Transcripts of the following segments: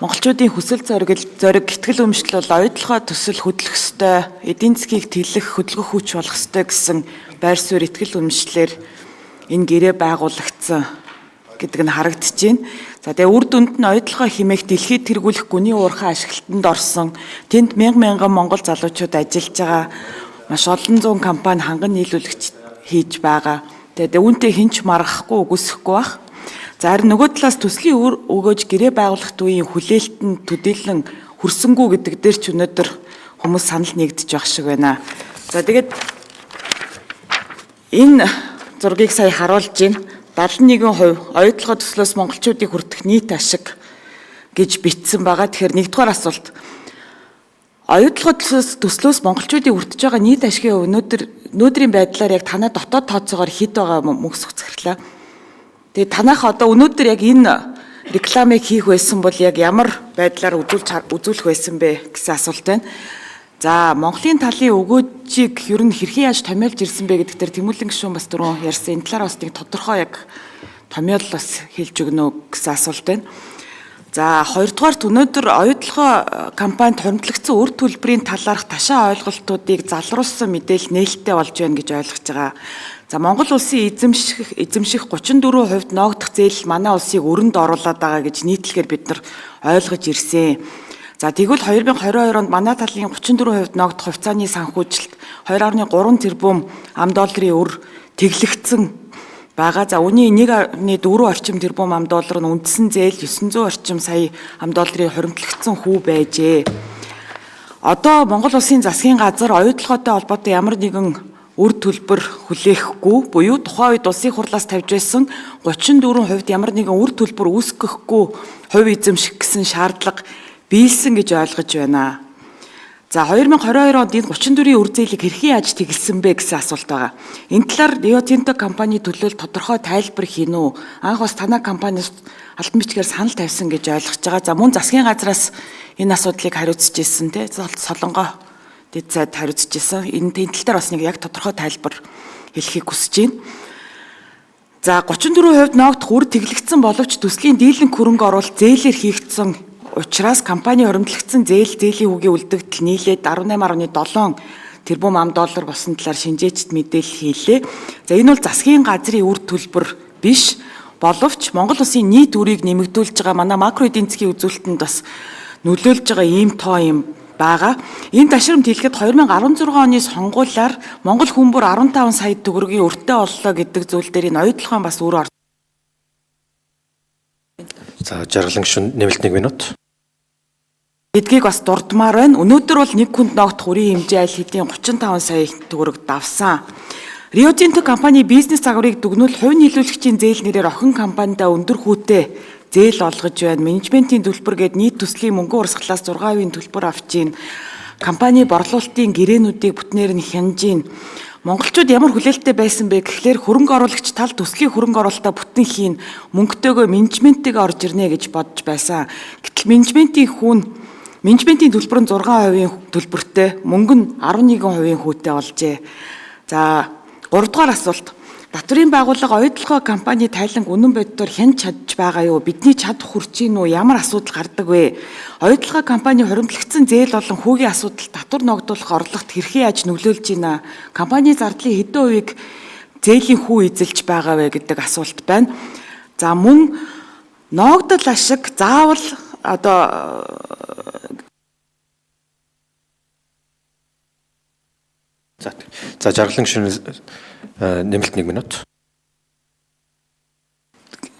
Монголчуудын хүсэл зориг итгэл үнэмшил бол оюутлогоо төсөл хөдлөх ёстой, эдийн засгийг тэлэх, хөдөлгөх хүч болох ёстой гэсэн байр суурь итгэл үнэмшлэр энэ гэрээ байгуулагдсан гэдэг нь харагдаж байна. За тэгээ үр дүнд нь оюутлогоо химээх дэлхийд тэргүүлэх гүний уурхай ашиглалтанд орсон. Тэнд мянган мянган монгол залуучууд ажиллаж байгаа. Маш олон зуун компани ханган нийлүүлэгч хийж байгаа. Тэгээд үүнтэй хинч маргахгүй үгүйсэхгүй бах. За харин нөгөө талаас төслийн үр өгөөж гэрээ байгуулах үеийн хүлээлт нь төдийлөн хүрсэнгүү гэдэг дээр ч өнөөдөр хүмүүс санал нэгдэж байх шиг байна. За тэгээд энэ зургийг сая харуулж байна. 71% оюутлогоо төслөөс монголчуудыг хүртэх нийт ашиг гэж бичсэн байгаа. Тэгэхээр нэгдүгээр асуулт. Оюутлогоо төслөөс монголчуудыг хүртэж байгаа нийт ашигын өнөөдрийн байдлаар яг танай дотоод тооцоогоор хэд байгаа мөнх захирлаа. Тэгээ танайх одоо өнөөдөр яг энэ рекламыг хийх байсан бол яг ямар байдлаар үзүүлэх байсан бэ гэсэн асуулт байна. За Монголын талын өгөөжийг ер нь хэрхэн яаж томьёолж ирсэн бэ гэдэг дээр Тэмүүлэн гишүүн бас дөрөв ярьсан. Энэ талаар бас нэг тодорхой яг томьёол бас хэлж өгнө гэсэн асуулт байна. За хоёрдугаарт өнөөдөр оюутлогоо компанид хуримтлагдсан үр төлбөрийн талаарх ташаа ойлголтуудыг залруулсан мэдээлэл нээлттэй болж байна гэж ойлгож байгаа. За Монгол улсын эзэмших 34% ноогдох зээл манай улсыг өрөнд оруулаад байгаа гэж нийтлэгээр бид нар ойлгож ирсэн. За тэгвэл 2022 онд манай талын 34% ноогдох хувьцааны санхүүжилт 2.3 тэрбум ам долларын өр тэглэгдсэн байгаа. За үүний 1.4 орчим тэрбум ам доллар нь үндсэн зээл 900 орчим сая ам долларын хуримтлагдсан хүү байжээ. Одоо Монгол улсын засгийн газар оюутлогоотой холбоотой ямар нэгэн үр төлбөр хүлээхгүй буюу тухайн үед улсын хурлаас тавьж байсан 34% ямар нэгэн үр төлбөр үүсгэхгүй хувь эзэмших гэсэн шаардлага биелсэн гэж ойлгож байна. За 2022 онд энэ 34-ийн үр зээлийг хэрхэн яаж тэгэлсэн бэ гэсэн асуулт байгаа. Энэ талаар Рио Тинто компани төлөөлөл тодорхой тайлбар хийнэ үү? Анх бас танай компаниас албан бичгээр санал тавьсан гэж ойлгож байгаа. За мөн засгийн газраас энэ асуудлыг хариуцж ирсэн тий Солонгоо дэд сайд хариуцж ирсэн. Энэ тал дээр бас нэг яг тодорхой тайлбар хэлэхийг хүсэж байна. За 34% ноогдох үр тэглэгдсэн боловч төслийн дийлэнх хөрөнгө оруулалт зээлээр хийгдсэн учраас компани хуримтлагдсан зээлийн хүүгийн үлдэгдэл нийлээд 18.7 тэрбум ам доллар болсон талаар шинжээчд мэдээлэл хийлээ. За энэ бол засгийн газрын үр төлбөр биш боловч Монгол улсын нийт үрийг нэмэгдүүлж байгаа манай макро эдийн засгийн үзүүлэлтэнд бас нөлөөлж байгаа ийм тоо юм байгаа. Энэ ташрамт хэлэхэд 2016 оны сонгуулиар Монгол хүн бүр 15 сая төгрөгийн өртөө оллоо гэдэг зүйл дээр энэ оюутлогын бас үр. За жаргалан гишүүн нэмэлт 1 минут. Гэдгийг бас дурдмаар байна. Өнөөдөр бол нэг хүнд ногдох үрийн хэмжээ аль хэдийн 35 сая төгрөг давсан. Рио Тинто компани бизнес загварыг дүгнүүл хувь нийлүүлэгчийн зээл нэрээр охин компанида өндөр хүүтэй зээл олгож байна. Менежментийн төлбөр гээд нийт төслийн мөнгөн урсгалаас 6% төлбөр авч байна. Компани борлуулалтын гэрээнүүдийг бүтнээр нь хянаж байна. Монголчууд ямар хүлээлттэй байсан бэ гэхлээр хөрөнгө оруулагч тал төслийн хөрөнгө оруулалтаа бүтэн хийн, мөнгөтэйгөө менежменттэйгээ орж ирнэ гэж бодож байсан. Гэтэл менежментийн хүүн менежментийн төлбөр нь 6% төлбөртэй, мөнгө нь 11% хүүтэй болжээ. За 3 дугаар асуулт. Татврын байгууллага оюутлогоо компани тайланг үнэн бодитоор хянж чадж байгаа юу? Бидний чадах хүрч гин үү? Ямар асуудал гардаг вэ? Оюутлогоо компани хуримтлагдсан зээл болон хүүгийн асуудал татвар ногдуулах орлогот хэрхэн яаж нөлөөлж байна? Компани зардлын хэдэн хувийг зээлийн хүү эзэлж байгаа вэ гэдэг асуулт байна. За мөн ноогдол ашиг заавал одоо За жаргалан гишүүн нэмэлт 1 минут.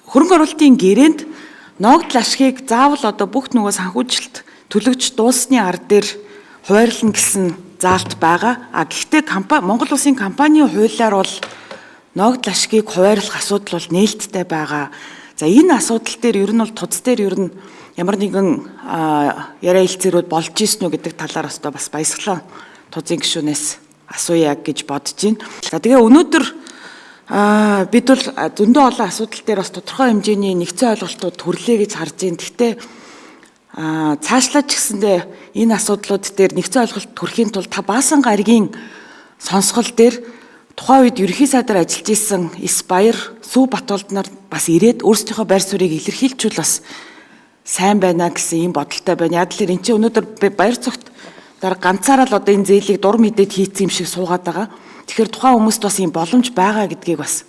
Хөрөнгө оруулалтын гэрээнд ноогдол ашигыг заавал одоо бүх нөгөө санхүүжилт төлөгч дууссны ар дээр хуваарлна гэсэн заалт байгаа. А гэхдээ компани Монгол улсын компанийн хуулиар бол ноогдол ашигыг хуваарлах асуудал бол нээлттэй байгаа. За энэ асуудал дээр ер нь бол туц дээр ер нь ямар нэгэн яриа хэлцээрүүд болж ийсэн үү гэдэг талаар бас баясгалан тузын гишүүнээс асууя гэж бодож байна. За тэгээ өнөөдөр бид бол зөндөө олон асуудал дээр бас тодорхой хэмжээний нэгдсэн ойлголтууд төрлөө гэж харж байна. Гэхдээ цаашлаад ч гэсэндээ энэ асуудлууд дээр нэгдсэн ойлголт төрхийн тулд та Баасан гарагийн сонсгол дээр тухайн үед ерөнхий сайдаар ажиллаж исэн Эс Баяр, Сүү Батулд нар бас ирээд өөрсдийнхөө байр суурийг илэрхийлчүүл бас сайн байна гэсэн ийм бодолтой байна. Яг л энэ чинь өнөөдөр би Баярцогт дараа ганцаараа л одоо энэ зээлийг дур мэдээд хийцэн юм шиг суугаад байгаа. Тэгэхээр тухайн хүмүүст бас ийм боломж байгаа гэдгийг бас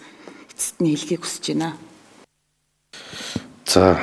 эцэст нь хэлхийг хүсэж байна. За.